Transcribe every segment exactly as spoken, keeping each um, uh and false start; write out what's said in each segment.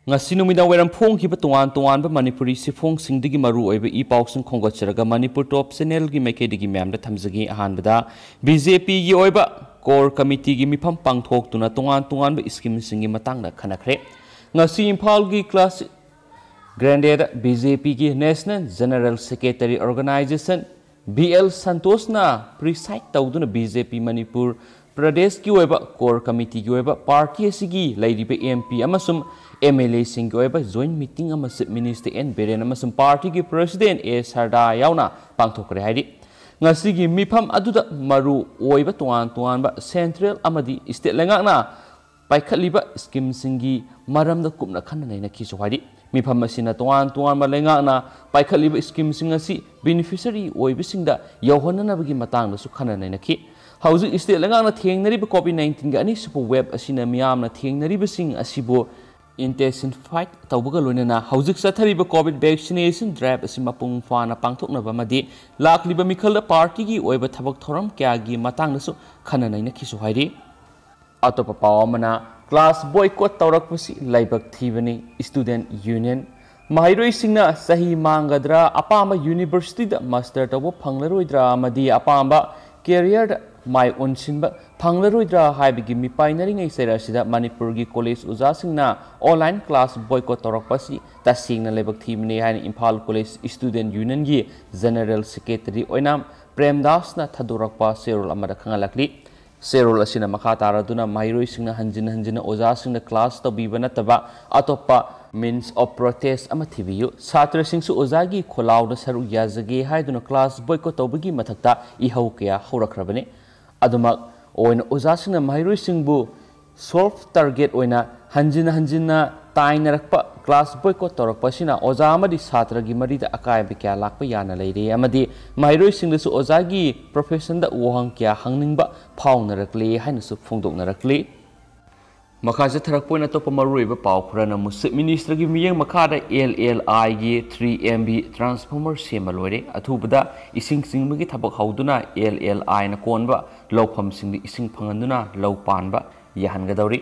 ꯉꯁꯤ ꯅꯨꯃꯤꯗꯥꯡ ꯋꯥꯏꯔꯝ ꯐꯣꯡꯈꯤꯕ ꯇꯣꯉꯥꯟ ꯇꯣꯉꯥꯟꯕ ꯃꯅꯤꯄꯨꯔꯤ ꯁꯤꯐꯣꯡꯁꯤꯡꯗꯒꯤ ꯃꯔꯨꯑꯣꯏꯕ ꯏ ꯄꯥꯎꯁꯤꯡ ꯈꯣꯝꯒꯠꯆꯔꯒ ꯃꯅꯤꯄꯨꯔ ꯇꯣꯞ ꯆꯦꯅꯦꯜꯒꯤ ꯃꯥꯏꯀꯩꯗꯒꯤ ꯃꯌꯥꯝꯗ ꯊꯝꯖꯒꯦ꯫ ꯑꯍꯥꯟꯕꯗ ꯕꯤ ꯖꯦ ꯄꯤꯒꯤ ꯑꯣꯏꯕ ꯀꯣꯔ ꯀꯃꯤꯇꯤꯒꯤ ꯃꯤꯐꯝ ꯄꯥꯡꯊꯣꯛꯇꯨꯅ ꯇꯣꯉꯥꯟ ꯇꯣꯉꯥꯟꯕ ꯁ꯭ꯀꯤꯝꯁꯤꯡꯒꯤ ꯃꯇꯥꯡꯗ ꯈꯟꯅꯈ꯭ꯔꯦ꯫ ꯉꯁꯤ ꯏꯝꯐꯥꯜꯒꯤ ꯀ꯭ꯂꯥꯁ ꯒ꯭ꯔꯦꯟꯗꯦꯗ ꯕꯤ ꯖꯦ ꯄꯤꯒꯤ national general secretary organisation B L ꯁꯟꯇꯣꯁꯅ ꯄ꯭ꯔꯤꯁꯥꯏꯗ ꯇꯧꯗꯨꯅ ꯕꯤ ꯖꯦ ꯄꯤ ꯃꯅꯤꯄꯨꯔ ꯄ꯭ꯔꯗꯦꯁꯀꯤ ꯑꯣꯏꯕ ꯀꯣꯔ ꯀꯃꯤꯇꯤꯒꯤ ꯑꯣꯏꯕ ꯄꯥꯔꯇꯤ ꯑꯁꯤꯒꯤ ꯂꯩꯔꯤꯕ ꯑꯦꯝ ꯄꯤ ꯑꯃꯁꯨꯡ ꯑꯦꯝ ꯑꯦꯜ ꯑꯦꯁꯤꯡꯒꯤ ꯑꯣꯏꯕ ꯖꯣꯏꯟ ꯃꯤꯇꯤꯡ ꯑꯃ ꯆꯤꯐ ꯃꯤꯅꯤꯁꯇꯔ ꯑꯦꯟ ꯕꯤꯔꯦꯟ ꯑꯃꯁꯨꯡ ꯄꯥꯔꯇꯤꯒꯤ ꯄ꯭ꯔꯁꯤꯗꯦꯟ ꯑꯦ ꯁꯔꯗꯥ ꯌꯥꯎꯅ ꯄꯥꯡꯊꯣꯛꯈ꯭ꯔꯦ ꯍꯥꯏꯔꯤ꯫ ꯉꯁꯤꯒꯤ ꯃꯤꯐꯝ ꯑꯗꯨꯗ ꯃꯔꯨ ꯑꯣꯏꯕ ꯇꯣꯉꯥꯟ ꯇꯣꯉꯥꯟꯕ ꯁꯦꯟꯇ꯭ꯔꯦꯜ ꯑꯃꯗꯤ ꯁ꯭ꯇꯦꯠ ꯂꯩꯉꯥꯛꯅ ꯄꯥꯏꯈꯠꯂꯤꯕ ꯁ꯭ꯀꯤꯝꯁꯤꯡꯒꯤ ꯃꯔꯝꯗ ꯀꯨꯞꯅ ꯈꯟꯅ ꯅꯩꯅꯈꯤꯁꯨ ꯍꯥꯏꯔꯤ꯫ ꯃꯤꯐꯝ ꯑꯁꯤꯅ ꯇꯣꯉꯥꯟ ꯇꯣꯉꯥꯟꯕ ꯂꯩꯉꯥꯛꯅ ꯄꯥꯏꯈꯠꯂꯤꯕ ꯁ꯭ꯀꯤꯝꯁꯤꯡ ꯑꯁꯤ ꯕꯦꯅꯤꯐꯤꯁꯔꯤ ꯑꯣꯏꯕꯁꯤꯡꯗ ꯌꯧꯍꯟꯅꯅꯕꯒꯤ ꯃꯇꯥꯡꯗꯁꯨ ꯈꯟꯅ ꯅꯩꯅꯈꯤ꯫ ꯍꯧꯖꯤꯛ ꯁ꯭ꯇꯦꯠ ꯂꯩꯉꯥꯛꯅ ꯊꯦꯡꯅꯔꯤꯕ ꯀꯣꯚꯤꯗ ꯅꯥꯏꯟꯇꯤꯟꯒꯤ ꯑꯅꯤꯁꯨꯕ ꯋꯦꯕ ꯑꯁꯤꯅ ꯃꯤꯌꯥꯝꯅ ꯊꯦꯡꯅꯔꯤꯕꯁꯤꯡ ꯑꯁꯤꯕꯨ ꯏꯟꯇꯦꯟꯁꯤꯐꯥꯏꯗ ꯇꯧꯕꯒ ꯂꯣꯏꯅꯅ ꯍꯧꯖꯤꯛ ꯆꯠꯊꯔꯤꯕ ꯀꯣꯚꯤꯗ ꯚꯦꯛꯁꯤꯅꯦꯁꯟ ꯗ꯭ꯔꯥꯏꯚ ꯑꯁꯤ ꯃꯄꯨꯡ ꯐꯥꯅ ꯄꯥꯡꯊꯣꯛꯅꯕ ꯑꯃꯗꯤ ꯂꯥꯛꯂꯤꯕ ꯃꯤꯈꯜꯗ ꯄꯥꯔꯇꯤꯒꯤ ꯑꯣꯏꯕ ꯊꯕꯛ ꯊꯧꯔꯝ ꯀꯌꯥꯒꯤ ꯃꯇꯥꯡꯗꯁꯨ ꯈꯟꯅ ꯅꯩꯅꯈꯤꯁꯨ ꯍꯥꯏꯔꯤ꯫ ꯑꯇꯣꯞꯄ ꯄꯥꯎ ꯑꯃꯅ, ꯀ꯭ꯂꯥꯁ ꯕꯣꯏꯀꯣꯠ ꯇꯧꯔꯛꯄꯁꯤ ꯂꯥꯏꯕꯛ ꯊꯤꯕꯅꯤ꯫ ꯁ꯭ꯇꯨꯗꯦꯟꯠ ꯌꯨꯅꯤꯌꯟ ꯃꯍꯩꯔꯣꯏꯁꯤꯡꯅ ꯆꯍꯤ ꯃꯥꯡꯒꯗ꯭ꯔꯥ, ꯑꯄꯥꯝꯕ ꯌꯨꯅꯤꯚꯔꯁꯤꯇꯤꯗ ꯃꯥꯁꯇꯔ ꯇꯧꯕ ꯐꯪꯂꯔꯣꯏꯗ꯭ꯔꯥ ꯑꯃꯗꯤ ꯑꯄꯥꯝꯕ ꯀꯦꯔꯤꯌꯔꯗ ꯃꯥꯏ ꯑꯣꯟꯁꯤꯟꯕ ꯐꯪꯂꯔꯣꯏꯗ꯭ꯔꯥ ꯍꯥꯏꯕꯒꯤ ꯃꯤꯄꯥꯏꯅꯔꯤꯉꯩ ꯆꯩꯔꯛ ꯑꯁꯤꯗ ꯃꯅꯤꯄꯨꯔꯒꯤ ꯀꯣꯂꯦꯖ ꯑꯣꯖꯥꯁꯤꯡꯅ ꯑꯣꯟꯂꯥꯏꯟ ꯀ꯭ꯂꯥꯁ ꯕꯣꯏꯀꯣꯠ ꯇꯧꯔꯛꯄ ꯑꯁꯤ ꯇꯁꯦꯡꯅ ꯂꯥꯏꯕꯛ ꯊꯤꯕꯅꯤ ꯍꯥꯏꯅ ꯏꯝꯐꯥꯜ ꯀꯣꯂꯦꯖ ꯁ꯭ꯇꯨꯗꯦꯟꯠ ꯌꯨꯅꯤꯌꯟꯒꯤ ꯖꯦꯅꯔꯦꯜ ꯁꯦꯀ꯭ꯔꯦꯇꯔꯤ ꯑꯣꯏꯅꯥꯝ ꯄ꯭ꯔꯦꯝꯗꯥꯁꯅ ꯊꯥꯗꯣꯔꯛꯄ ꯆꯦꯔꯣꯜ ꯑꯃꯗ ꯈꯪꯍꯜꯂꯛꯂꯤ꯫ ꯆꯦꯔꯣꯜ ꯑꯁꯤꯅ ꯃꯈꯥ ꯇꯥꯔꯗꯨꯅ ꯃꯍꯩꯔꯣꯏꯁꯤꯡꯅ ꯍꯟꯖꯤꯟ ꯍꯟꯖꯤꯟꯅ ꯑꯣꯖꯥꯁꯤꯡꯗ ꯀ꯭ꯂꯥꯁ ꯇꯧꯕꯤꯕ ꯅꯠꯇꯕ ꯑꯇꯣꯞꯄ means of protest ꯑꯃ ꯊꯤꯕꯤꯌꯨ꯫ ꯁꯥꯇ꯭ꯔꯁꯤꯡꯁꯨ ꯑꯣꯖꯥꯒꯤ ꯈꯣꯜꯂꯥꯎꯗ ꯁꯔꯨꯛ ꯌꯥꯖꯒꯦ ꯍꯥꯏꯗꯨꯅ ꯀ꯭ꯂꯥꯁ ꯕꯣꯏꯀꯣꯠ ꯇꯧꯕꯒꯤ ꯃꯊꯛꯇ ꯏꯍꯧ ꯀꯌꯥ ꯍꯧꯔꯛꯈ꯭ꯔꯕꯅꯤ꯫ ꯑꯗꯨꯃꯛ ꯑꯣꯏꯅ ꯑꯣꯖꯥꯁꯤꯡꯅ ꯃꯍꯩꯔꯣꯏꯁꯤꯡꯕꯨ ꯁꯣꯐ ꯇꯥꯔꯒꯦꯠ ꯑꯣꯏꯅ ꯍꯟꯖꯤꯟ ꯍꯟꯖꯤꯟꯅ ꯇꯥꯏꯅꯔꯛꯄ, ꯀ꯭ꯂꯥꯁ ꯕꯣꯏꯀꯣꯠ ꯇꯧꯔꯛꯄ ꯑꯁꯤꯅ ꯑꯣꯖꯥ ꯑꯃꯗꯤ ꯁꯥꯇ꯭ꯔꯒꯤ ꯃꯔꯤꯗ ꯑꯀꯥꯏꯕ ꯀꯌꯥ ꯂꯥꯛꯄ ꯌꯥꯅ ꯂꯩꯔꯦ ꯑꯃꯗꯤ ꯃꯍꯩꯔꯣꯏꯁꯤꯡꯗꯁꯨ ꯑꯣꯖꯥꯒꯤ ꯄ꯭ꯔꯣꯐꯦꯁꯟꯗ ꯋꯥꯍꯪ ꯀꯌꯥ ꯍꯪꯅꯤꯡꯕ ꯐꯥꯎꯅꯔꯛꯂꯦ ꯍꯥꯏꯅꯁꯨ ꯐꯣꯡꯗꯣꯛꯅꯔꯛꯂꯤ꯫ ꯃꯈꯥ ꯆꯠꯊꯔꯛꯄ ꯑꯣꯏꯅ ꯑꯇꯣꯞꯄ ꯃꯔꯨꯑꯣꯏꯕ ꯄꯥꯎ ꯈꯔꯅ ꯑꯃꯨꯛ ꯆꯤꯐ ꯃꯤꯅꯤꯁꯇꯔꯒꯤ ꯃꯤꯠꯌꯦꯡ ꯃꯈꯥꯗ ꯑꯦꯜ ꯑꯦꯜ ꯑꯥꯏꯒꯤ ꯊ꯭ꯔꯤ ꯑꯦꯝ ꯕꯤ ꯇ꯭ꯔꯥꯟꯁꯐꯣꯔꯃꯔ ꯁꯦꯝꯕ ꯂꯣꯏꯔꯦ꯫ ꯑꯊꯨꯕꯗ ꯏꯁꯤꯡ ꯆꯤꯡꯕꯒꯤ ꯊꯕꯛ ꯍꯧꯗꯨꯅ ꯑꯦꯜ ꯑꯦꯜ ꯑꯥꯏꯅ ꯀꯣꯟꯕ ꯂꯧꯐꯝꯁꯤꯡꯗ ꯏꯁꯤꯡ ꯐꯪꯍꯟꯗꯨꯅ ꯂꯧ ꯄꯥꯟꯕ ꯌꯥꯍꯟꯒꯗꯧꯔꯤ꯫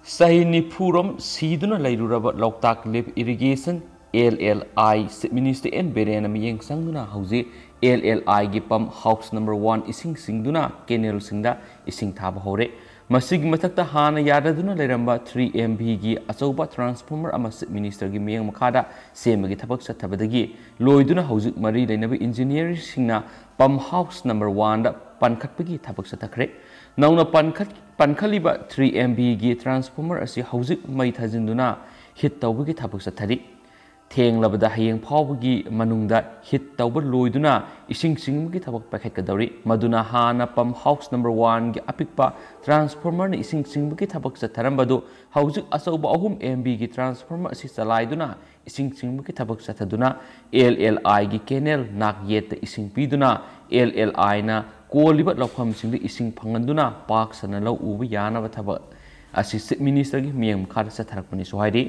ꯆꯍꯤ ꯅꯤꯐꯨꯔꯣꯝ ꯁꯤꯗꯨꯅ ꯂꯩꯔꯨꯔꯕ ꯂꯣꯛꯇꯥꯛ lift irrigation, L L I, chief minister N ꯕꯤꯔꯦꯟꯅ ꯃꯤꯠꯌꯦꯡ ꯆꯪꯗꯨꯅ ꯍꯧꯖꯤꯛ ꯑꯦꯜ ꯑꯦꯜ ꯑꯥꯏꯒꯤ ꯄꯝ ꯍꯥꯎꯁ ꯅꯝꯕꯔ ꯋꯥꯟ ꯏꯁꯤꯡ ꯆꯤꯡꯗꯨꯅ ꯀꯦꯅꯦꯜꯁꯤꯡꯗ ꯏꯁꯤꯡ ꯊꯥꯕ ꯍꯧꯔꯦ꯫ ꯃꯁꯤꯒꯤ ꯃꯊꯛꯇ ꯍꯥꯟꯅ ꯌꯥꯗꯗꯨꯅ ꯂꯩꯔꯝꯕ ꯊ꯭ꯔꯤ ꯑꯦꯝ ꯚꯤꯒꯤ ꯑꯆꯧꯕ ꯇ꯭ꯔꯥꯟꯁꯐꯣꯔꯃꯔ ꯑꯃ ꯆꯤꯐ ꯃꯤꯅꯤꯁꯇꯔꯒꯤ ꯃꯤꯠꯌꯦꯡ ꯃꯈꯥꯗ ꯁꯦꯝꯕꯒꯤ ꯊꯕꯛ ꯆꯠꯊꯕꯗꯒꯤ ꯂꯣꯏꯗꯨꯅ ꯍꯧꯖꯤꯛ ꯃꯔꯤ ꯂꯩꯅꯕ ꯏꯟꯖꯤꯅꯤꯌꯔꯁꯤꯡꯅ ꯄꯝ ꯍꯥꯎꯁ ꯅꯝꯕꯔ ꯋꯥꯟꯗ ꯄꯟꯈꯠꯄꯒꯤ ꯊꯕꯛ ꯆꯠꯊꯈ꯭ꯔꯦ꯫ ꯅꯧꯅ ꯄꯟꯈꯠ-, ꯄꯟꯈꯠꯂꯤꯕ ꯊ꯭ꯔꯤ ꯑꯦꯝ ꯚꯤꯒꯤ ꯇ꯭ꯔꯥꯟꯁꯐꯣꯔꯃꯔ ꯑꯁꯤ ꯍꯧꯖꯤꯛ ꯃꯩ ꯊꯥꯖꯤꯟꯗꯨꯅ ꯍꯤꯠ ꯇꯧꯕꯒꯤ ꯊꯕꯛ ꯆꯠꯊꯔꯤ꯫ ꯊꯦꯡꯂꯕꯗ ꯍꯌꯦꯡ ꯐꯥꯎꯕꯒꯤ ꯃꯅꯨꯡꯗ ꯍꯤꯠ ꯇꯧꯕ ꯂꯣꯏꯗꯨꯅ ꯏꯁꯤꯡ ꯆꯤꯡꯕꯒꯤ ꯊꯕꯛ ꯄꯥꯏꯈꯠꯀꯗꯧꯔꯤ꯫ ꯃꯗꯨꯅ ꯍꯥꯟꯅ ꯄꯝ ꯍꯥꯎꯁ ꯅꯝꯕꯔ ꯋꯥꯟꯒꯤ ꯑꯄꯤꯛꯄ ꯇ꯭ꯔꯥꯟꯁꯐꯣꯔꯃꯔꯅ ꯏꯁꯤꯡ ꯆꯤꯡꯕꯒꯤ ꯊꯕꯛ ꯆꯠꯊꯔꯝꯕꯗꯨ ꯍꯧꯖꯤꯛ ꯑꯆꯧꯕ ꯑꯍꯨꯝ ꯑꯦꯝ ꯚꯤꯒꯤ ꯇ꯭ꯔꯥꯟꯁꯐꯣꯔꯃꯔ ꯑꯁꯤ ꯆꯂꯥꯏꯗꯨꯅ ꯏꯁꯤꯡ ꯆꯤꯡꯕꯒꯤ ꯊꯕꯛ ꯆꯠꯊꯗꯨꯅ ꯑꯦꯜ ꯑꯦꯜ ꯑꯥꯏꯒꯤ ꯀꯦꯅꯦꯜ ꯅꯥꯛ ꯌꯦꯠꯇ ꯏꯁꯤꯡ ꯄꯤꯗꯨꯅ ꯑꯦꯜ ꯑꯦꯜ ꯑꯥꯏꯅ ꯀꯣꯜꯂꯤꯕ ꯂꯧꯐꯝꯁꯤꯡꯗ ꯏꯁꯤꯡ ꯐꯪꯍꯟꯗꯨꯅ ꯄꯥꯛ ꯁꯟꯅ ꯂꯧ ꯎꯕ ꯌꯥꯅꯕ ꯊꯕꯛ ꯑꯁꯤ ꯆꯤꯐ ꯃꯤꯅꯤꯁꯇꯔꯒꯤ ꯃꯤꯠꯌꯦꯡ ꯃꯈꯥꯗ ꯆꯠꯊꯔꯛꯄꯅꯤꯁꯨ ꯍꯥꯏꯔꯤ꯫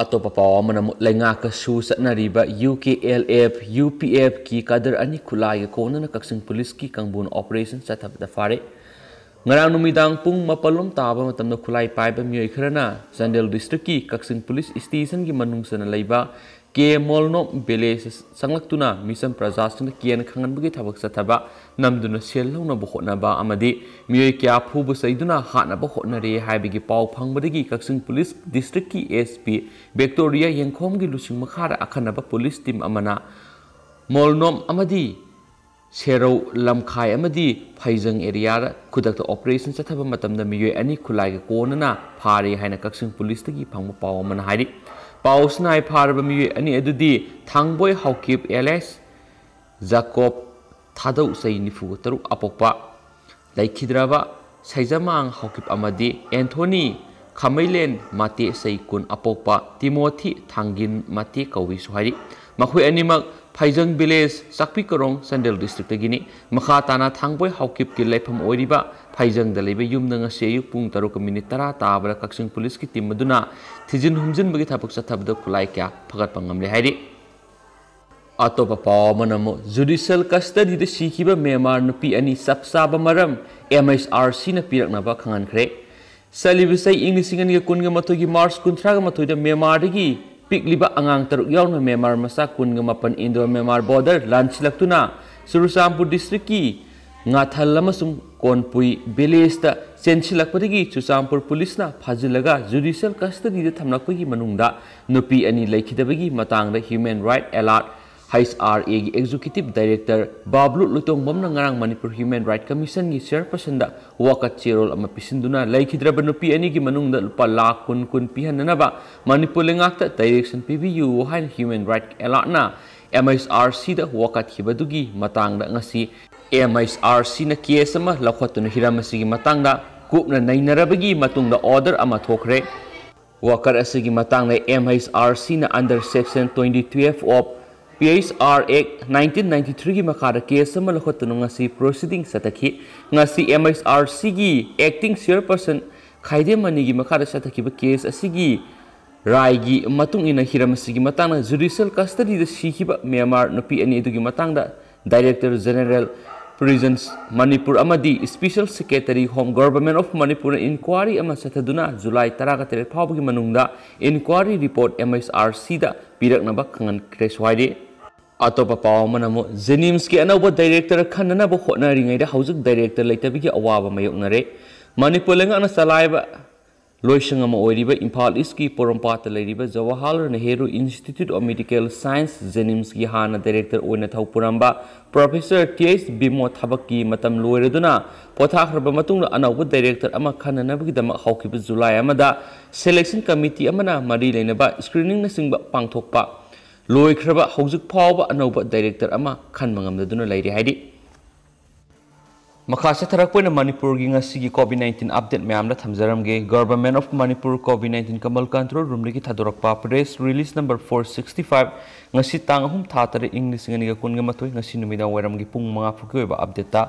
ꯑꯇꯣꯞꯄ ꯄꯥꯎ ꯑꯃꯅ ꯑꯃꯨꯛ ꯂꯩꯉꯥꯛꯀ ꯁꯨ ꯆꯠꯅꯔꯤꯕ U K L F, U P ꯑꯦꯐꯀꯤ ꯀꯥꯗꯔ ꯑꯅꯤ ꯈꯨꯠꯂꯥꯏꯒ ꯀꯣꯟꯅꯅ ꯀꯛꯆꯤꯡ ꯄꯨꯂꯤꯁꯀꯤ ꯀꯥꯡꯕꯨꯅ ꯑꯣꯄꯔꯦꯁꯟ ꯆꯠꯊꯕꯗ ꯐꯥꯔꯦ꯫ ꯉꯔꯥꯡ ꯅꯨꯃꯤꯗꯥꯡ ꯄꯨꯡ ꯃꯥꯄꯜ ꯂꯣꯝ ꯇꯥꯕ ꯃꯇꯝꯗ ꯈꯨꯠꯂꯥꯏ ꯄꯥꯏꯕ ꯃꯤꯑꯣꯏ ꯈꯔꯅ ꯆꯥꯟꯗꯦꯜ ꯗꯤꯁꯇ꯭ꯔꯤꯛꯀꯤ ꯀꯛꯆꯤꯡ ꯄꯨꯂꯤꯁ ꯁ꯭ꯇꯦꯁꯟꯒꯤ ꯃꯅꯨꯡ ꯆꯟꯅ ꯂꯩꯕ ꯀꯦ ꯃꯣꯜꯅꯣꯞ ꯚꯤꯂꯦꯖ ꯆꯪꯂꯛꯇꯨꯅ ꯃꯤꯆꯝ ꯄ꯭ꯔꯖꯥꯁꯤꯡꯗ ꯀꯤꯍꯟ ꯈꯪꯍꯟꯕꯒꯤ ꯊꯕꯛ ꯆꯠꯊꯕ, ꯅꯝꯗꯨꯅ ꯁꯦꯜ ꯂꯧꯅꯕ ꯍꯣꯠꯅꯕ ꯑꯃꯗꯤ ꯃꯤꯑꯣꯏ ꯀꯌꯥ ꯐꯨꯕ ꯆꯩꯗꯨꯅ ꯍꯥꯠꯅꯕ ꯍꯣꯠꯅꯔꯦ ꯍꯥꯏꯕꯒꯤ ꯄꯥꯎ ꯐꯪꯕꯗꯒꯤ ꯀꯛꯆꯤꯡ ꯄꯨꯂꯤꯁ ꯗꯤꯁꯇ꯭ꯔꯤꯛꯀꯤ ꯑꯦꯁ ꯄꯤ ꯚꯤꯛꯇꯣꯔꯤꯌꯥ ꯌꯦꯡꯈꯣꯝꯒꯤ ꯂꯨꯆꯤꯡ ꯃꯈꯥꯗ ꯑꯈꯟꯅꯕ ꯄꯨꯂꯤꯁ ꯇꯤꯝ ꯑꯃꯅ ꯃꯣꯜꯅꯣꯞ ꯑꯃꯗꯤ ꯁꯦꯔꯧ ꯂꯝꯈꯥꯏ ꯑꯃꯗꯤ ꯐꯩꯖꯪ ꯑꯦꯔꯤꯌꯥꯗ ꯈꯨꯗꯛꯇ ꯑꯣꯄꯔꯦꯁꯟ ꯆꯠꯊꯕ ꯃꯇꯝꯗ ꯃꯤꯑꯣꯏ ꯑꯅꯤ ꯈꯨꯠꯂꯥꯏꯒ ꯀꯣꯟꯅꯅ ꯐꯥꯔꯦ ꯍꯥꯏꯅ ꯀꯛꯆꯤꯡ ꯄꯨꯂꯤꯁꯇꯒꯤ ꯐꯪꯕ ꯄꯥꯎ ꯑꯃꯅ ꯍꯥꯏꯔꯤ꯫ ꯄꯥꯎꯁꯤꯅ ꯍꯥꯏ ꯐꯥꯔꯕ ꯃꯤꯑꯣꯏ ꯑꯅꯤ ꯑꯗꯨꯗꯤ ꯊꯥꯡꯕꯣꯏ ꯍꯥꯎꯀꯤꯞ ꯑꯦꯂꯦꯁ ꯖꯥꯀꯣꯞ ꯊꯥꯗꯧ ꯆꯍꯤ ꯅꯤꯐꯨꯒ ꯇꯔꯨꯛ ꯑꯄꯣꯛꯄ, ꯂꯩꯈꯤꯗ꯭ꯔꯕ ꯁꯩꯖꯃꯥꯡ ꯍꯥꯎꯀꯤꯞ ꯑꯃꯗꯤ ꯑꯦꯟꯊꯣꯅꯤ ꯈꯥꯃꯩꯂꯦꯟ ꯃꯇꯦ ꯆꯍꯤ ꯀꯨꯟ ꯑꯄꯣꯛꯄ ꯇꯤꯃꯣꯊꯤ ꯊꯥꯡꯒꯤꯟ ꯃꯇꯦ ꯀꯧꯏꯁꯨ ꯍꯥꯏꯔꯤ꯫ ꯃꯈꯣꯏ ꯑꯅꯤꯃꯛ ꯐꯩꯖꯪ ꯚꯤꯂꯦꯖ, ꯆꯥꯛꯄꯤ ꯀꯔꯣꯡ, ꯆꯥꯟꯗꯦꯜ ꯗꯤꯁꯇ꯭ꯔꯤꯛꯇꯒꯤꯅꯤ꯫ ꯃꯈꯥ ꯇꯥꯅ ꯊꯥꯡꯕꯣꯏ ꯍꯥꯎꯀꯤꯞꯀꯤ ꯂꯩꯐꯝ ꯑꯣꯏꯔꯤꯕ ꯐꯩꯖꯪꯗ ꯂꯩꯕ ꯌꯨꯝꯗ ꯉꯁꯤ ꯑꯌꯨꯛ ꯄꯨꯡ ꯇꯔꯨꯛꯀ ꯃꯤꯅꯤꯠ ꯇꯔꯥ ꯇꯥꯕꯗ ꯀꯛꯆꯤꯡ ꯄꯨꯂꯤꯁꯀꯤ ꯇꯤꯝ ꯑꯗꯨꯅ ꯊꯤꯖꯤꯟ ꯍꯨꯝꯖꯤꯟꯕꯒꯤ ꯊꯕꯛ ꯆꯠꯊꯕꯗ ꯈꯨꯠꯂꯥꯏ ꯀꯌꯥ ꯐꯒꯠꯄ ꯉꯝꯂꯦ ꯍꯥꯏꯔꯤ꯫ ꯑꯇꯣꯞꯄ ꯄꯥꯎ ꯑꯃꯅ ꯑꯃꯨꯛ ꯖꯨꯗꯤꯁꯤꯌꯦꯜ ꯀꯁꯇꯗꯤꯗ ꯁꯤꯈꯤꯕ ꯃ꯭ꯌꯥꯟꯃꯥꯔ ꯅꯨꯄꯤ ꯑꯅꯤ ꯆꯞ ꯆꯥꯕ ꯃꯔꯝ ꯑꯦꯝ ꯑꯩꯆ ꯑꯥꯔ ꯁꯤꯅ ꯄꯤꯔꯛꯅꯕ ꯈꯪꯍꯟꯈ꯭ꯔꯦ꯫ ꯆꯠꯂꯤꯕ ꯆꯍꯤ ꯏꯪ ꯂꯤꯁꯤꯡ ꯑꯅꯤꯒ ꯀꯨꯟꯒ ꯃꯥꯊꯣꯏꯒꯤ ꯃꯥꯔꯆ ꯀꯨꯟꯊ꯭ꯔꯥꯒ ꯃꯥꯊꯣꯏꯗ ꯃ꯭ꯌꯥꯟꯃꯥꯔꯗꯒꯤ ꯄꯤꯛꯂꯤꯕ ꯑꯉꯥꯡ ꯇꯔꯨꯛ ꯌꯥꯎꯅ ꯃ꯭ꯌꯥꯟꯃꯥꯔ ꯃꯆꯥ ꯀꯨꯟꯒ ꯃꯥꯄꯟ ꯏꯟꯗꯣ ꯃ꯭ꯌꯥꯟꯃꯥꯔ ꯕꯣꯔꯗꯔ ꯂꯥꯟꯁꯤꯜꯂꯛꯇꯨꯅ ꯆꯨꯔꯆꯥꯟꯄꯨꯔ ꯗꯤꯁꯇ꯭ꯔꯤꯛꯀꯤ ꯉꯥꯊꯜ ꯑꯃꯁꯨꯡ ꯀꯣꯟꯄꯨꯏ ꯚꯤꯂꯦꯖꯇ ꯆꯦꯟꯁꯤꯜꯂꯛꯄꯗꯒꯤ ꯆꯨꯔꯆꯥꯟꯄꯨꯔ ꯄꯨꯂꯤꯁꯅ ꯐꯥꯖꯤꯜꯂꯒ ꯖꯨꯗꯤꯁꯤꯌꯦꯜ ꯀꯁꯇꯗꯤꯗ ꯊꯝꯂꯛꯄꯒꯤ ꯃꯅꯨꯡꯗ ꯅꯨꯄꯤ ꯑꯅꯤ ꯂꯩꯈꯤꯗꯕꯒꯤ ꯃꯇꯥꯡꯗ human right alert, H R ꯑꯦꯒꯤ ꯑꯦꯛꯖꯤꯀ꯭ꯌꯨꯇꯤꯚ ꯗꯥꯏꯔꯦꯛꯇꯔ ꯕꯥꯕ꯭ꯂꯨ ꯂꯣꯏꯇꯣꯡꯕꯝꯅ ꯉꯔꯥꯡ ꯃꯅꯤꯄꯨꯔ ꯍ꯭ꯌꯨꯃꯦꯟ ꯔꯥꯏꯠ ꯀꯃꯤꯁꯟꯒꯤ ꯆꯤꯌꯔꯄꯔꯁꯟꯗ ꯋꯥꯀꯠ ꯆꯦꯔꯣꯜ ꯑꯃ ꯄꯤꯁꯤꯟꯗꯨꯅ ꯂꯩꯈꯤꯗ꯭ꯔꯕ ꯅꯨꯄꯤ ꯑꯅꯤꯒꯤ ꯃꯅꯨꯡꯗ ꯂꯨꯄꯥ ꯂꯥꯈ ꯀꯨꯟ ꯀꯨꯟ ꯄꯤꯍꯟꯅꯅꯕ ꯃꯅꯤꯄꯨꯔ ꯂꯩꯉꯥꯛꯇ ꯗꯥꯏꯔꯦꯛꯁꯟ ꯄꯤꯕꯤꯌꯨ ꯍꯥꯏꯅ ꯍ꯭ꯌꯨꯃꯦꯟ ꯔꯥꯏꯠ ꯑꯦꯂꯥꯔꯠꯅ ꯑꯦꯝ ꯑꯩꯆ ꯑꯥꯔ ꯁꯤꯗ ꯋꯥꯀꯠꯈꯤꯕꯗꯨꯒꯤ ꯃꯇꯥꯡꯗ ꯉꯁꯤ ꯑꯦꯝ ꯑꯩꯆ ꯑꯥꯔ ꯁꯤꯅ ꯀꯦꯁ ꯑꯃ ꯂꯧꯈꯠꯇꯨꯅ ꯍꯤꯔꯝ ꯑꯁꯤꯒꯤ ꯃꯇꯥꯡꯗ ꯀꯨꯞꯅ ꯅꯩꯅꯔꯕꯒꯤ ꯃꯇꯨꯡꯗ ꯑꯣꯔꯗꯔ ꯑꯃ ꯊꯣꯛꯈ꯭ꯔꯦ꯫ ꯋꯥꯀꯠ ꯑꯁꯤꯒꯤ ꯃꯇꯥꯡꯗ ꯑꯦꯝ ꯑꯩꯆ ꯑꯥꯔ ꯁꯤꯅ under section twenty twelve of P H R Act nineteen ninety threeꯒꯤ ꯃꯈꯥꯗ ꯀꯦꯁ ꯑꯃ ꯂꯧꯈꯠꯇꯨꯅ ꯉꯁꯤ ꯄ꯭ꯔꯣꯁꯤꯗꯤꯡ ꯆꯠꯊꯈꯤ꯫ ꯉꯁꯤ ꯑꯦꯝ ꯑꯩꯆ ꯑꯥꯔ ꯁꯤꯒꯤ ꯑꯦꯛꯇꯤꯡ ꯆꯤꯌꯔꯄꯔꯁꯟ ꯈꯥꯏꯗꯦꯝ ꯃꯅꯤꯒꯤ ꯃꯈꯥꯗ ꯆꯠꯊꯈꯤꯕ ꯀꯦꯁ ꯑꯁꯤꯒꯤ ꯔꯥꯏꯒꯤ ꯃꯇꯨꯡ ꯏꯟꯅ ꯍꯤꯔꯝ ꯑꯁꯤꯒꯤ ꯃꯇꯥꯡꯗ ꯖꯨꯗꯤꯁꯤꯌꯦꯜ ꯀꯁꯇꯗꯤꯗ ꯁꯤꯈꯤꯕ ꯃ꯭ꯌꯥꯟꯃꯥꯔ ꯅꯨꯄꯤ ꯑꯅꯤ ꯑꯗꯨꯒꯤ ꯃꯇꯥꯡꯗ ꯗꯥꯏꯔꯦꯛꯇꯔ ꯖꯦꯅꯦꯔꯦꯜ ꯄ꯭ꯔꯤꯖꯟꯁ ꯃꯅꯤꯄꯨꯔ ꯑꯃꯗꯤ special secretary home government of ꯃꯅꯤꯄꯨꯔꯅ ꯏꯟꯀ꯭ꯋꯥꯔꯤ ꯑꯃ ꯆꯠꯊꯗꯨꯅ ꯖꯨꯂꯥꯏ ꯇꯔꯥꯒ ꯇꯔꯦꯠ ꯐꯥꯎꯕꯒꯤ ꯃꯅꯨꯡꯗ enquiry report M H R ꯁꯤꯗ ꯄꯤꯔꯛꯅꯕ ꯈꯪꯍꯟꯈ꯭ꯔꯦ꯫ ꯁ꯭ꯋꯥꯏꯗꯤ ꯑꯇꯣꯞꯄ ꯄꯥꯎ ꯑꯃꯅ ꯑꯃꯨꯛ ꯖꯦꯅꯤꯝꯁꯀꯤ ꯑꯅꯧꯕ ꯗꯥꯏꯔꯦꯛꯇꯔ ꯈꯟꯅꯅꯕ ꯍꯣꯠꯅꯔꯤꯉꯩꯗ ꯍꯧꯖꯤꯛ ꯗꯥꯏꯔꯦꯛꯇꯔ ꯂꯩꯇꯕꯒꯤ ꯑꯋꯥꯕ ꯃꯥꯌꯣꯛꯅꯔꯦ꯫ ꯃꯅꯤꯄꯨꯔ ꯂꯩꯉꯥꯛꯅ ꯆꯂꯥꯏꯕ ꯂꯣꯏꯁꯪ ꯑꯃ ꯑꯣꯏꯔꯤꯕ ꯏꯝꯐꯥꯜ ꯏꯁꯀꯤ ꯄꯣꯔꯣꯝꯄꯥꯠꯇ ꯂꯩꯔꯤꯕ Jawaharlal Nehru institute of medical science, ꯖꯦꯅꯤꯝꯁꯀꯤ ꯍꯥꯟꯅ ꯗꯥꯏꯔꯦꯛꯇꯔ ꯑꯣꯏꯅ ꯊꯧ ꯄꯨꯔꯝꯕ ꯄ꯭ꯔꯣꯐꯦꯁꯔ ꯇꯤ ꯑꯩꯆ ꯕꯤꯃꯣ ꯊꯕꯛꯀꯤ ꯃꯇꯝ ꯂꯣꯏꯔꯗꯨꯅ ꯄꯣꯊꯥꯈ꯭ꯔꯕ ꯃꯇꯨꯡꯗ ꯑꯅꯧꯕ ꯗꯥꯏꯔꯦꯛꯇꯔ ꯑꯃ ꯈꯟꯅꯅꯕꯒꯤꯗꯃꯛ ꯍꯧꯈꯤꯕ ꯖꯨꯂꯥꯏ ꯑꯃꯗ ꯁꯦꯂꯦꯛꯁꯟ ꯀꯃꯤꯇꯤ ꯑꯃꯅ ꯃꯔꯤ ꯂꯩꯅꯕ ꯁ꯭ꯀ꯭ꯔꯤꯅꯤꯡꯅꯆꯤꯡꯕ ꯄꯥꯡꯊꯣꯛꯄ ꯂꯣꯏꯈ꯭ꯔꯕ ꯍꯧꯖꯤꯛ ꯐꯥꯎꯕ ꯑꯅꯧꯕ ꯗꯥꯏꯔꯦꯛꯇꯔ ꯑꯃ ꯈꯟꯕ ꯉꯝꯗꯗꯨꯅ ꯂꯩꯔꯤ ꯍꯥꯏꯔꯤ꯫ ꯃꯈꯥ ꯆꯠꯊꯔꯛꯄ ꯑꯣꯏꯅ ꯃꯅꯤꯄꯨꯔꯒꯤ ꯉꯁꯤꯒꯤ ꯀꯣꯚꯤꯗ ꯅꯥꯏꯟꯇꯤꯟ ꯑꯞꯗꯦꯠ ꯃꯌꯥꯝꯗ ꯊꯝꯖꯔꯝꯒꯦ꯫ Government of Manipur covid nineteen command control ꯔꯨꯝꯗꯒꯤ ꯊꯥꯗꯣꯔꯛꯄ press release number four sixty five, ꯉꯁꯤ ꯇꯥꯡ ꯑꯍꯨꯝ ꯊꯥ ꯇꯔꯦꯠ ꯏꯪ ꯂꯤꯁꯤꯡ ꯑꯅꯤꯒ ꯀꯨꯟꯒ ꯃꯥꯊꯣꯏ, ꯉꯁꯤ ꯅꯨꯃꯤꯗꯥꯡ ꯋꯥꯏꯔꯝꯒꯤ ꯄꯨꯡ ꯃꯉꯥ ꯐꯥꯎꯒꯤ ꯑꯣꯏꯕ ꯑꯞꯗꯦꯠꯇ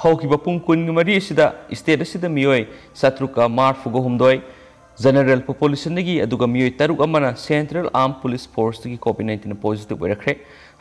ꯍꯧꯈꯤꯕ ꯄꯨꯡ ꯀꯨꯟꯒ ꯃꯔꯤ ꯑꯁꯤꯗ ꯁ꯭ꯇꯦꯠ ꯑꯁꯤꯗ ꯃꯤꯑꯣꯏ ꯆꯥꯇ꯭ꯔꯨꯛꯀ ꯃꯔꯤꯐꯨꯒ ꯍꯨꯝꯗꯣꯏ General Populationꯗꯒꯤ ꯑꯗꯨꯒ ꯃꯤꯑꯣꯏ ꯇꯔꯨꯛ ꯑꯃꯅ Central Armed Police Forceꯇꯒꯤ COVID nineteen positive ꯑꯣꯏꯔꯛꯈ꯭ꯔꯦ꯫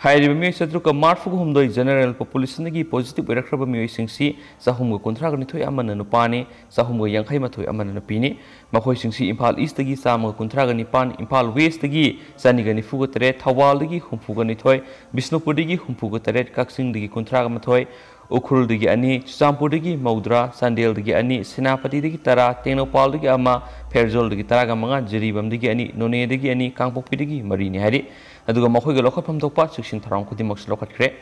ꯍꯥꯏꯔꯤꯕ ꯃꯤꯑꯣꯏ ꯆꯥꯇ꯭ꯔꯨꯛꯀ ꯃꯔꯤꯐꯨꯒ ꯍꯨꯝꯗꯣꯏ General Populationꯗꯒꯤ positive ꯑꯣꯏꯔꯛꯈ꯭ꯔꯕ ꯃꯤꯑꯣꯏꯁꯤꯡꯁꯤ ꯆꯍꯨꯝꯒ ꯀꯨꯟꯊ꯭ꯔꯥꯒ ꯅꯤꯊꯣꯏ ꯑꯃꯅ ꯅꯨꯄꯥꯅꯤ, ꯆꯍꯨꯝꯒ ꯌꯥꯡꯈꯩ ꯃꯥꯊꯣꯏ ꯑꯃꯅ ꯅꯨꯄꯤꯅꯤ꯫ ꯃꯈꯣꯏꯁꯤꯡꯁꯤ ꯏꯝꯐꯥꯜ Eastꯇꯒꯤ ꯆꯥꯝꯃꯒ ꯀꯨꯟꯊ꯭ꯔꯥꯒ ꯅꯤꯄꯥꯟ, ꯏꯝꯐꯥꯜ Westꯇꯒꯤ ꯆꯅꯤꯒ ꯅꯤꯐꯨꯒ ꯇꯔꯦꯠ, ꯊꯧꯕꯥꯜꯗꯒꯤ ꯍꯨꯝꯐꯨꯒ ꯅꯤꯊꯣꯏ, ꯕꯤꯁꯅꯨꯄꯨꯔꯗꯒꯤ ꯍꯨꯝꯐꯨꯒ ꯇꯔꯦꯠ, ꯀꯛꯆꯤꯡꯗꯒꯤ ꯀꯨꯟꯊ꯭ꯔꯥꯒ ꯃꯥꯊꯣꯏ, ꯎꯈ꯭ꯔꯨꯜꯗꯒꯤ ꯑꯅꯤ, ꯆꯨꯔꯆꯥꯟꯄꯨꯔꯗꯒꯤ ꯃꯧꯗ꯭ꯔꯥ, ꯆꯥꯟꯗꯦꯜꯗꯒꯤ ꯑꯅꯤ, ꯁꯦꯅꯥꯄꯇꯤꯗꯒꯤ ꯇꯔꯥ, ꯇꯦꯡꯅꯧꯄꯥꯜꯗꯒꯤ ꯑꯃ, ꯐꯦꯔꯖꯣꯜꯗꯒꯤ ꯇꯔꯥꯒ ꯃꯉꯥ, ꯖꯤꯔꯤꯕꯥꯝꯗꯒꯤ ꯑꯅꯤ, ꯅꯣꯅꯦꯗꯒꯤ ꯑꯅꯤ, ꯀꯥꯡꯄꯣꯛꯄꯤꯗꯒꯤ ꯃꯔꯤꯅꯤ ꯍꯥꯏꯔꯤ꯫ ꯑꯗꯨꯒ ꯃꯈꯣꯏꯒ ꯂꯧꯈꯠꯐꯝ ꯊꯣꯛꯄ ꯆꯦꯛꯁꯤꯟ ꯊꯧꯔꯥꯡ ꯈꯨꯗꯤꯡꯃꯛꯁꯨ ꯂꯧꯈꯠꯈ꯭ꯔꯦ꯫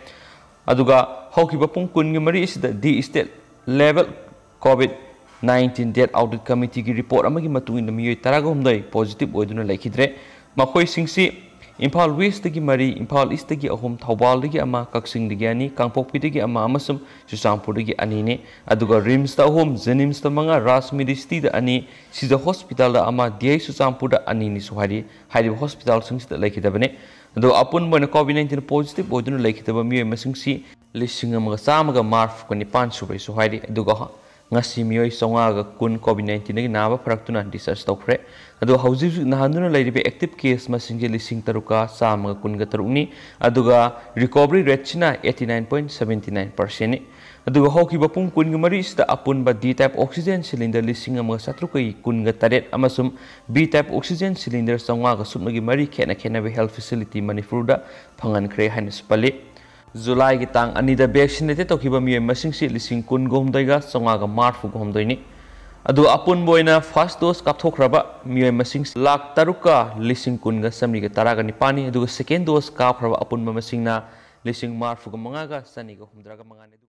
ꯑꯗꯨꯒ ꯍꯧꯈꯤꯕ ꯄꯨꯡ ꯀꯨꯟꯒꯤ ꯃꯔꯤ ꯑꯁꯤꯗ D State Level COVID nineteen Death Audit Committeeꯒꯤ report ꯑꯃꯒꯤ ꯃꯇꯨꯡ ꯏꯟꯅ ꯃꯤꯑꯣꯏ ꯇꯔꯥꯒ ꯍꯨꯝꯗꯣꯏ positive ꯑꯣꯏꯗꯨꯅ ꯂꯩꯈꯤꯗ꯭ꯔꯦ꯫ ꯃꯈꯣꯏꯁꯤꯡꯁꯤ ꯏꯝꯐꯥꯜ Westꯇꯒꯤ ꯃꯔꯤ, ꯏꯝꯐꯥꯜ Eastꯇꯒꯤ ꯑꯍꯨꯝ, ꯊꯧꯕꯥꯜꯗꯒꯤ ꯑꯃ, ꯀꯛꯆꯤꯡꯗꯒꯤ ꯑꯅꯤ, ꯀꯥꯡꯄꯣꯛꯄꯤꯗꯒꯤ ꯑꯃ ꯑꯃꯁꯨꯡ ꯆꯨꯔꯆꯥꯟꯄꯨꯔꯗꯒꯤ ꯑꯅꯤꯅꯤ꯫ ꯑꯗꯨꯒ RIMSꯇ ꯑꯍꯨꯝ, JNIMSꯇ ꯃꯉꯥ, Raj Medicityꯗ ꯑꯅꯤ, ꯁꯤꯖ Hospitalꯗ ꯑꯃ, DI ꯆꯨꯔꯆꯥꯟꯄꯨꯔꯗ ꯑꯅꯤꯅꯤꯁꯨ ꯍꯥꯏꯔꯤ꯫ ꯍꯥꯏꯔꯤꯕ hospitalꯁꯤꯡꯁꯤꯗ ꯂꯩꯈꯤꯗꯕꯅꯤ꯫ ꯑꯗꯨꯒ ꯑꯄꯨꯟꯕ ꯑꯣꯏꯅ COVID nineteen positive ꯑꯣꯏꯗꯨꯅ ꯂꯩꯈꯤꯗꯕ ꯃꯤꯑꯣꯏ ꯃꯁꯤꯡꯁꯤ ꯂꯤꯁꯤꯡ ꯑꯃꯒ ꯆꯥꯝꯃꯒ ꯃꯔꯤꯐꯨꯒ ꯅꯤꯄꯥꯟ ꯁꯨꯔꯦꯁꯨ ꯍꯥꯏꯔꯤ꯫ ꯑꯗꯨꯒ ꯉꯁꯤ ꯃꯤꯑꯣꯏ ꯆꯥꯝꯃꯉꯥꯒ ꯀꯨꯟ COVID nineteenꯗꯒꯤ ꯅꯥꯕ ꯐꯔꯛꯇꯨꯅ discharge ꯇꯧꯈ꯭ꯔꯦ꯫ ꯑꯗꯣ ꯍꯧꯖꯤꯛ ꯍꯧꯖꯤꯛ ꯅꯥꯍꯟꯗꯨꯅ ꯂꯩꯔꯤꯕ active case ꯃꯁꯤꯡꯁꯦ ꯂꯤꯁꯤꯡ ꯇꯔꯨꯛꯀ ꯆꯥꯝꯃꯒ ꯀꯨꯟꯒ ꯇꯔꯨꯛꯅꯤ꯫ ꯑꯗꯨꯒ recovery rateꯁꯤꯅ eighty nine point seventy nine percentꯅꯤ꯫ ꯑꯗꯨꯒ ꯍꯧꯈꯤꯕ ꯄꯨꯡ ꯀꯨꯟꯒ ꯃꯔꯤꯁꯤꯗ ꯑꯄꯨꯟꯕ D type oxygen cylinder ꯂꯤꯁꯤꯡ ꯑꯃꯒ ꯆꯥꯇ꯭ꯔꯨꯛꯀ ꯀꯨꯟꯒ ꯇꯔꯦꯠ ꯑꯃꯁꯨꯡ B type oxygen cylinder ꯆꯥꯝꯃꯉꯥꯒ ꯁꯨꯞꯅꯒꯤ ꯃꯔꯤ ꯈꯦꯠꯅ ꯈꯦꯠꯅꯕ health facility ꯃꯅꯤꯄꯨꯔꯗ ꯐꯪꯍꯟꯈ꯭ꯔꯦ ꯍꯥꯏꯅꯁꯨ ꯄꯜꯂꯤ꯫ ꯖꯨꯂꯥꯏꯒꯤ ꯇꯥꯡ ꯑꯅꯤꯗ vaccinated ꯇꯧꯈꯤꯕ ꯃꯤꯑꯣꯏ ꯃꯁꯤꯡꯁꯤ ꯂꯤꯁꯤꯡ ꯀꯨꯟꯒ ꯍꯨꯝꯗꯣꯏꯒ ꯆꯥꯝꯃꯉꯥꯒ ꯃꯔꯤꯐꯨꯒ ꯍꯨꯝꯗꯣꯏꯅꯤ꯫ ꯑꯗꯨꯒ ꯑꯄꯨꯟꯕ ꯑꯣꯏꯅ first dose ꯀꯥꯞꯊꯣꯛꯈ꯭ꯔꯕ ꯃꯤꯑꯣꯏ ꯃꯁꯤꯡ ꯂꯥꯈ ꯇꯔꯨꯛꯀ ꯂꯤꯁꯤꯡ ꯀꯨꯟꯒ ꯆꯥꯃꯔꯤꯒ ꯇꯔꯥꯒ ꯅꯤꯄꯥꯟꯅꯤ꯫ ꯑꯗꯨꯒ second dose ꯀꯥꯞꯈ꯭ꯔꯕ ꯑꯄꯨꯟꯕ ꯃꯁꯤꯡꯅ ꯂꯤꯁꯤꯡ ꯃꯔꯤꯐꯨꯒ ꯃꯉꯥꯒ ꯆꯅꯤꯒ ꯍꯨꯝꯗ꯭ꯔꯥꯒ ꯃꯉꯥꯅꯤ꯫